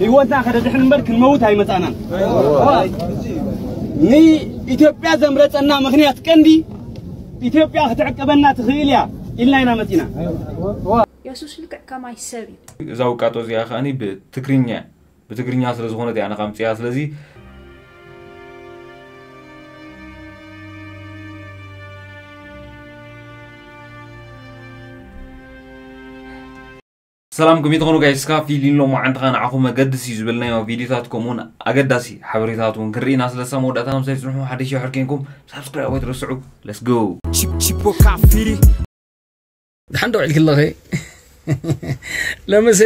ህይወትና ከደድሕን እምበር ክንመውት ኣይመጻናን። ንኢትዮጵያ ዘምረጸና ምኽንያት ቀንዲ ኢትዮጵያ ክትዕቀበና ትኽእል እያ ኢልና ኢና መጺና። የሱስ ልክዕ ከማይ ሰብ እዩ። እዛ ውቃጦ እዚኣ ከኣኒ ብትግርኛ ብትግርኛ ስለ ዝኾነት እያ ንኻ ምፅያ። ስለዚ ሰላም፣ ከመይ ትኾኑ ጋይስ? ካብ ፊሊን ሎማዓንቲ ኸኣ ንዓኹም መገድስ እዩ ዝበልናዮ ቪዲዮታት ከምኡውን ኣገዳሲ ሓበሬታት እውን ክንርኢ ኢና። ስለሳ መወዳእታ ምሳይ ጽንሑ። ሓደሽ ሕር ኬንኩም ሳብስክራይብ ኣይትረስዑ። Let's go። Chip chip ወካፊሪ ድሓን ዶ ውዒልኪ ኣለኺ? ለምስ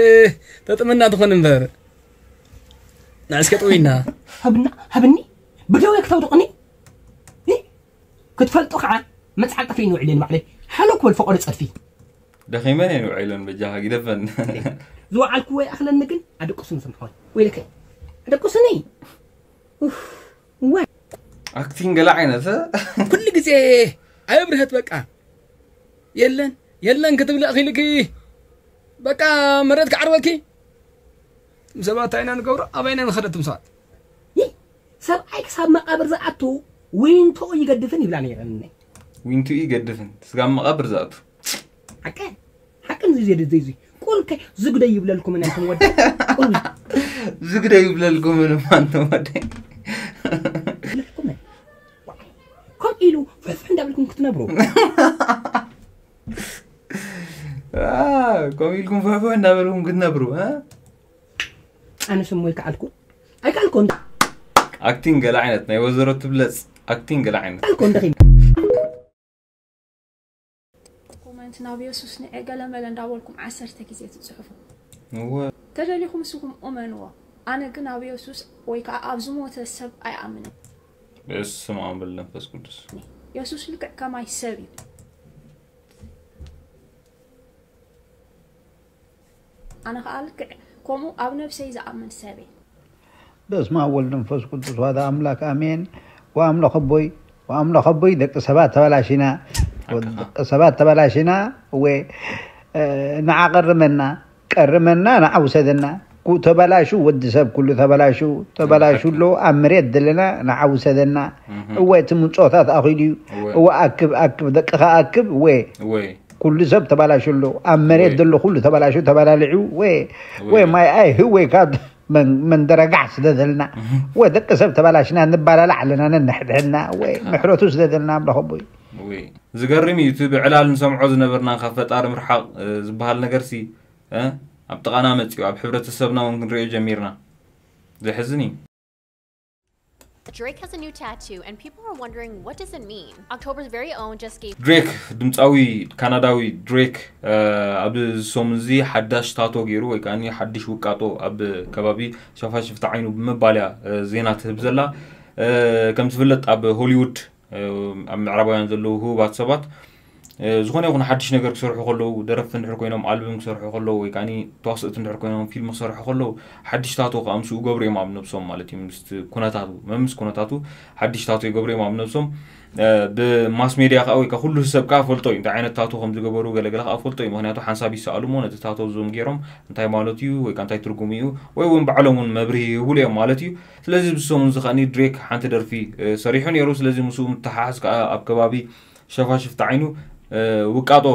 ተጥምና ትኾን እምበር ንዕስከ ጥውይና። ሃብና ሃብኒ ብደወ ክተውድቕኒ እ? ክትፈልጡ ከዓ መፅዓል ጠፊእኒ ውዒለ ንባዕለይ ሓሎ ክበል ፈቐዶ ፀድፊ ደኺመን እየን ውዒለን በጃኻ ግደፈን። ዝወዓልክዎ ይኣኽለኒ ግን ኣደቅሱኒ ስምሕዋይ ወይለከ ኣደቅሱኒ ኡፍ፣ ወይ ኣክቲንግ ገለ ዓይነት እ? ኩሉ ግዜ ኣየብርሀት በቃ የለን የለን ክትብሊ ኣኺልኪ በቃ መረት ክዓርበኪ። ሰባት ኣይና ንገብሮ ኣበይና ንኸደትም ሰባት ይህ ሰብኣይ ክሳብ መቃብር ዝኣቱ ዊንቶኡ ይገድፍን ይብላ ነይረን እነ ዊንቱ ይገድፍን ስጋብ መቓብር ዝኣቱ ሓቀ ሓቅን እዚ ዘደ ዘይዙ ቁልከ ዝግደ ይብለልኩም እናንተም ወደ ቁል ዝግደ ይብለልኩም ንማንተም ወደ ይብለልኩም ከም ኢሉ ፍሕፍሕ እንዳብልኩም ክትነብሩ ከምኡ ኢልኩም ፍሕፍሕ እንዳበልኩም ክትነብሩ እ? ኣነ ስሞ ይከዓልኩ ኣይከዓልኩ እንዳ ኣክቲንግ ገለ ዓይነት ናይ ወዘሮ ትብለፅ ኣክቲንግ ገለ ዓይነት ከዓልኩ እንዳ ኮመንት ናብ የሱስ ንዐ ገለመለ እንዳበልኩም ዓሰርተ ግዜ ትፅሕፉ እወ ተደሊኹም ንስኹም እመንዎ ኣነ ግን ኣብ የሱስ ወይ ከዓ ኣብ ዝሞተ ሰብ ኣይኣምንን በስመ ኣብ ወወልድ ወመንፈስ ቅዱስ የሱስ ልክዕ ከማይ ሰብ እዩ ኣነ ከዓ ልክዕ ከምኡ ኣብ ነብሰይ ዝኣምን ሰብ እየ በስመ ኣብ ወልድ መንፈስ ቅዱስ ዋዳ ኣምላክ ኣሜን። ወኣምለኽ ኣቦይ ወኣምለኽ ኣቦይ ደቂ ሰባት ተበላሽና ደቂ ሰባት ተበላሽና እወ ንዓ ቀርመና ቀርመና ንዓ ውሰደና ተበላሹ ወዲ ሰብ ኩሉ ተበላሹ ተበላሹ ኣሎ ኣብ መሬት ዘለና ንዓ ውሰደና እወ እቲ ምንጮታት ኣኺሉ እዩ እወ ኣክብ ኣክብ ደቅኻ ኣክብ እወ ወይ ኩሉ ሰብ ተባላሹ ኣሎ ኣብ መሬት ዘሎ ኩሉ ተባላሹ ተባላልዑ ወይ ወይ ማይ ኣይ ህወይ ካብ መንደረጋዕ ስደደልና ወይ ደቂ ሰብ ተባላሽና ንባላላ ኣለና ነንሕድሕድና ወይ ምሕረቱ ስደደልና ኣምላኽ ኣቦይ ወይ ዝገርም እዩ እቲ ብዕላል ንሰምዖ ዝነበርና ካብ ፈጣሪ ምርሓቕ ዝበሃል ነገርሲ ኣብ ጥቓና መፅኡ ኣብ ሕብረተሰብና እውን ክንሪኦ ጀሚርና ዘሕዝን እዩ Drake has a new tattoo and people are wondering what does it mean? October's very own just gave ድሬክ ድምፃዊ ካናዳዊ ድሬክ ኣብዚ ሰሙን እዚ ሓዳሽ ታቶ ገይሩ ወይ ከዓ ሓድሽ ውቃጦ ኣብ ከባቢ ሸፋሽፍቲ ዓይኑ ብምባል እያ ዜና ትህብ ዘላ ከም ዝፍለጥ ኣብ ሆሊውድ ኣብ ምዕራባውያን ዘለዉ ህቡባት ሰባት ዝኾነ ይኹን ሓድሽ ነገር ክሰርሑ ከለዉ ደረፍቲ እንድሕር ኮይኖም ኣልበም ክሰርሑ ከለዉ ወይ ከዓ ተዋስእቲ እንድሕር ኮይኖም ፊልም ክሰርሑ ከለዉ ሓድሽ ታቶ ከዓ ምስኡ ገብሩ እዮም ኣብ ነብሶም ማለት እዩ ምስ ኩነታቱ መምስ ኩነታቱ ሓድሽ ታቶ ይገብሩ እዮም ኣብ ነብሶም ብማስ ሜድያ ከዓ ወይ ከዓ ኩሉ ሰብ ከዓ ፈልጦ እዩ እንታይ ዓይነት ታቶ ከም ዝገበሩ ገለገለ ከዓ ፈልጦ እዩ ምክንያቱ ሓንሳብ ይሰኣሉ እሞ ነቲ ታቶ ዞም ገይሮም እንታይ ማለት እዩ ወይ ከዓ እንታይ ትርጉሙ እዩ ወይ እውን ባዕሎም እውን መብርሂ ይህብሉ እዮም ማለት እዩ ስለዚ ብሰሙን እዚ ከዓ ድሬክ ሓንቲ ደርፊ ሰሪሑ ነይሩ ስለዚ ምስኡ ምተሓሓዝ ከዓ ኣብ ከባቢ ሸፋሽፍቲ ዓይኑ ውቃጦ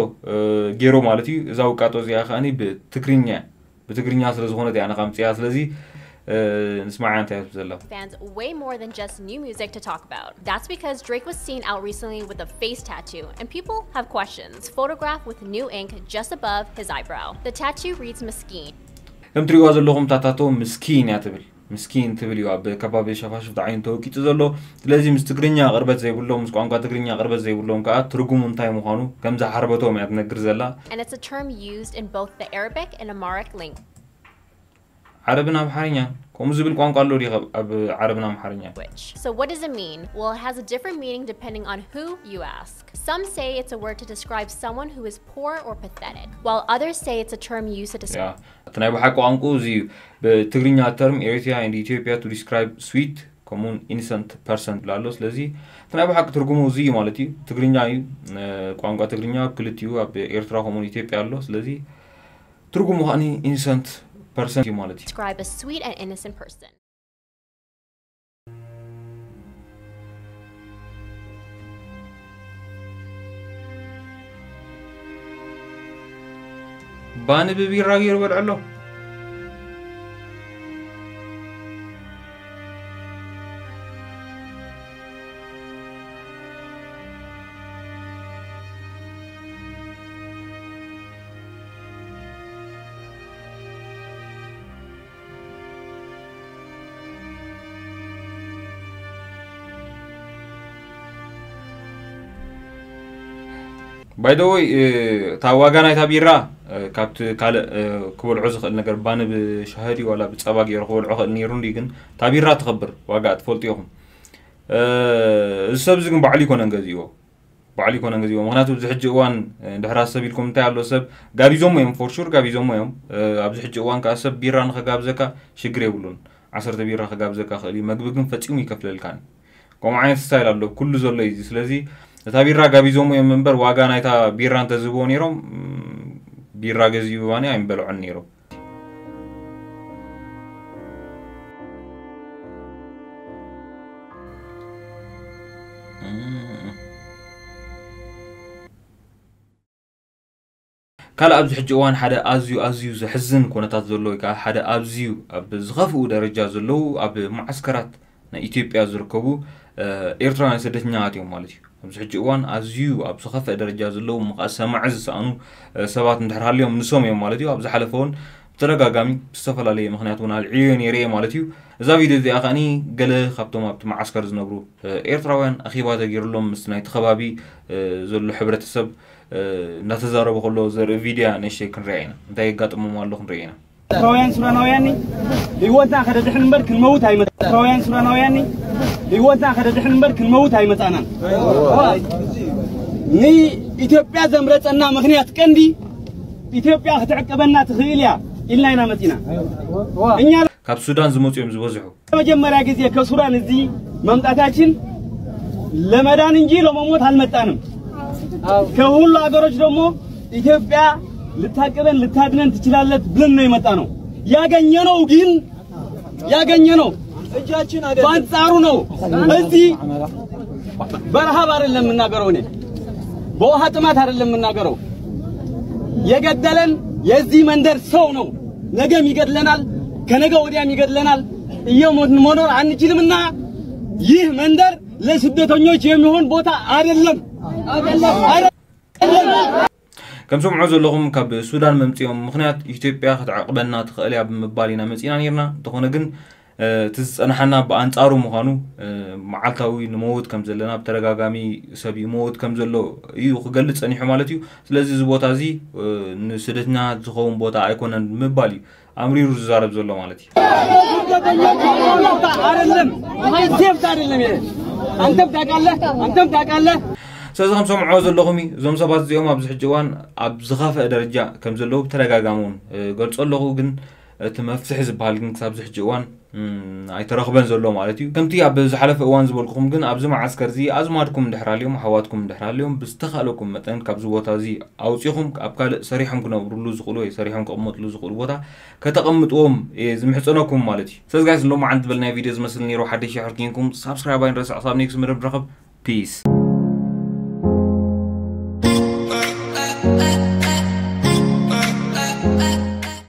ገይሮ ማለት እዩ እዛ ውቃጦ እዚኣ ከዓ ብትግርኛ ብትግርኛ ስለ ዝኾነት እያ ንኻ ምፅያ ስለዚ ንስማዓ እንታይ ትብል ዘላ fans way more than just new music to talk about. That's because Drake was seen out recently with a face tattoo, and people have questions. Photograph with new ink just above his eyebrow. The tattoo reads Miskin. ከም ትሪእዋ ዘለኹም ታታቶ ምስኪን እያ ትብል ምስኪን ትብል እዩ ኣብ ከባቢ ሸፋሽፍቲ ዓይኑ ተወቂጡ ዘሎ ስለዚ ምስ ትግርኛ ቅርበት ዘይብሎም ምስ ቋንቋ ትግርኛ ቅርበት ዘይብሎም ከዓ ትርጉሙ እንታይ ምዃኑ ከም ዝሓርበቶም እያ ትነግር ዘላ And it's a term used in both the Arabic and Amharic language. ዓረብን ኣምሓርኛን ከምኡ ዝብል ቋንቋ ኣሎ ዲ ኣብ ዓረብን ኣምሓርኛን So what does it mean? Well, it has a different meaning depending on who you ask. Some say it's a word to describe someone who is poor or pathetic, while others say it's a term used to describe እቲ ናይ ብሓቂ ቋንቋ እዚ እዩ ብትግርኛ term Eritrea and Ethiopia to describe sweet ከምኡውን innocent person ላሎ ስለዚ እቲ ናይ ብሓቂ ትርጉሙ እዚ እዩ ማለት እዩ ትግርኛ እዩ ቋንቋ ትግርኛ ክልቲኡ ኣብ ኤርትራ ከምኡውን ኢትዮጵያ ኣሎ ስለዚ ትርጉሙ ከዓኒ innocent ፐርሰንት እዩ ማለት እዩ። Describe a sweet and innocent person. ባኒ ብቢራ ገይሩ በልዐ ኣሎ። ባይ ዘ ወይ፣ እታ ዋጋ ናይታ ቢራ፣ እ፣ ካብቲ ካልእ፣ እ፣ ክበልዖ ዝኽእል ነገር፣ ባኒ ብሻሂ ድዩ ዋላ ብጸባ ገይሩ ክበልዖ ክእል ነይሩ እንዲ፣ ግን እታ ቢራ ትኸብር ዋጋ ትፈልጡ ኢኹም። እ፣ እዚ ሰብ እዚ ግን ባዕሉ ይኮነን ገዚእዎ። ባዕሉ ይኮነን ገዚእዎ። ምኽንያቱ ኣብዚ ሕጂ እዋን፣ እ፣ እንድሕር ሰብ ኢልኩም እንታይ ኣሎ፣ ሰብ ጋቢዞሞ እዮም፣ ፎር ሹር ጋቢዞሞ እዮም። እ፣ ኣብዚ ሕጂ እዋን ከዓ ሰብ ቢራ ንኸጋብዘካ ሽግር የብሉን። ዓሰርተ ቢራ ከጋብዘካ ክእል እዩ። መግቢ ግን ፈጺሙ ይከፍለልካን። ከምኡ ዓይነት ስታይል ኣሎ፣ ኩሉ ዘሎ እዩ እዚ። ስለዚ እታ ቢራ ጋቢዞሞ እዮም እምበር፣ ዋጋ ናይታ ቢራ እንተዝህብዎ ነይሮም፣ ም፣ ቢራ ገዚኡ ባኒ ኣይምበልዖን ነይሮም። ካልእ ኣብዚ ሕጂ እዋን ሓደ ኣዝዩ፣ ኣዝዩ ዘሕዝን ኩነታት ዘሎ ወይ ከዓ ሓደ ኣዝዩ ኣብ ዝኸፍኡ ደረጃ ዘለዉ ኣብ መዓስከራት ናይ ኢትዮጵያ ዝርከቡ፣ እ፣ ኤርትራውያን ስደተኛታት እዮም ማለት እዩ። ኣብዚ ሕጂ እዋን ኣዝዩ ኣብ ዝኸፍአ ደረጃ ዘለዉ፣ እሞ ከዓ ሰማዒ ዝሰኣኑ፣ እ፣ ሰባት እንድሕር ሃልዮም ንሶም እዮም ማለት እዩ። ኣብ ዝሓለፈ እውን ብተደጋጋሚ ብዝተፈላለየ ምኽንያት እውን ኣልዒለዮ ነይረ እየ ማለት እዩ። እዛ ቪድዮ እዚኣ ከዓኒ ገለ ካብቶም ኣብቲ መዓስከር ዝነብሩ፣ እ፣ ኤርትራውያን ኣኼባ ተገይሩሎም ምስቲ ናይቲ ከባቢ፣ እ፣ ዘሎ ሕብረተሰብ፣ እ፣ እናተዛረቡ ከለዉ ዘርኢ ቪድዮ ንእሽተይ ክንሪኣ ኢና። እንታይ የጋጥሞም ኣሎ ክንሪኣ ኢና። ኤርትራውያን ሱዳናውያን ህይወትና ከደድሕን እምበር ክንመውት ኣይመጣ ኤርትራውያን ሱዳናውያን ህይወትና ከደድሕን እምበር ክንመውት ኣይመጣናን። ንኢትዮጵያ ዘምረጸና ምኽንያት ቀንዲ ኢትዮጵያ ክትዕቅበና ትኽእል እያ ኢልና ኢና መጺና። እኛ ካብ ሱዳን ዝመጹ እዮም ዝበዝሑ። መጀመሪያ ጊዜ ከሱዳን እዚህ መምጣታችን ለመዳን እንጂ ለመሞት አልመጣንም። ከሁሉ ሀገሮች ደግሞ ኢትዮጵያ ልታቅበን ልታድነን ትችላለች ብለን ነው የመጣ ነው። ያገኘነው ግን ያገኘነው በአንጻሩ ነው። እዚህ በረሃብ አይደለም የምናገረው፣ እኔ በውሃ ጥማት አይደለም የምናገረው። የገደለን የዚህ መንደር ሰው ነው። ነገም ይገድለናል፣ ከነገ ወዲያም ይገድለናል። እየሞትን መኖር አንችልምና ይህ መንደር ለስደተኞች የሚሆን ቦታ አይደለም። ከም ሰምዖ ዘለኹም ካብ ሱዳን መምጽኦም ምኽንያት ኢትዮጵያ ክትዕቅበና ትኽእል እያ ብምባል ኢና መጺና ነርና። እንተኾነ ግን፣ እ፣ እቲ ዝጸንሓና ብኣንጻሩ ምዃኑ፣ እ፣ መዓልታዊ ንመውት ከም ዘለና፣ ብተደጋጋሚ ሰብ ይመውት ከም ዘሎ እዩ ክገልጽ ጸኒሑ ማለት እዩ። ስለዚ እዚ ቦታ እዚ፣ እ፣ ንስደተኛ ዝኸውን ቦታ ኣይኮነን ምባል እዩ ኣምሪሩ ዝዛረብ ዘሎ ማለት እዩ። አይደለም፣ ሴፍት አይደለም ይሄ። አንተም ታውቃለህ፣ አንተም ታውቃለህ። ስለዚ ከም ሰምዖ ዘለኹም እዩ፣ እዞም ሰባት እዚኦም ኣብዚ ሕጂ እዋን ኣብ ዝኸፍአ ደረጃ ከም ዘለዉ ብተደጋጋሚ እውን፣ እ፣ ገልጾ ኣለኹ። ግን እቲ መፍትሒ ዝበሃል ግን ክሳብ እዚ ሕጂ እዋን፣ እም፣ ኣይተረኽበን ዘሎ ማለት እዩ። ከምቲ ኣብ ዝሓለፈ እዋን ዝበልኩኹም ግን ኣብዚ መዓስከር እዚ ኣዝማድኩም እንድሕር ኣልዮም፣ ኣሕዋትኩም እንድሕር ኣልዮም፣ ብዝተኻእለኩም መጠን ካብዚ ቦታ እዚ ኣውጺኹም ኣብ ካልእ ሰሪሖም ክነብሩሉ ዝኽእሉ ወይ ሰሪሖም ክቕመጥሉ ዝኽእሉ ቦታ ከተቐምጥዎም እየ ዝምሕጸነኩም ማለት እዩ። ስለዚ ጋይስ፣ ሎማዓንቲ ዝበልናዮ ቪድዮ ዝመስል ነይሩ። ሓደሽ ሕር ኪንኩም ሳብስክራይብ ኣይንረስዕ። ክሳብ ኔክስት መደብ ንራኸብ። ፒስ።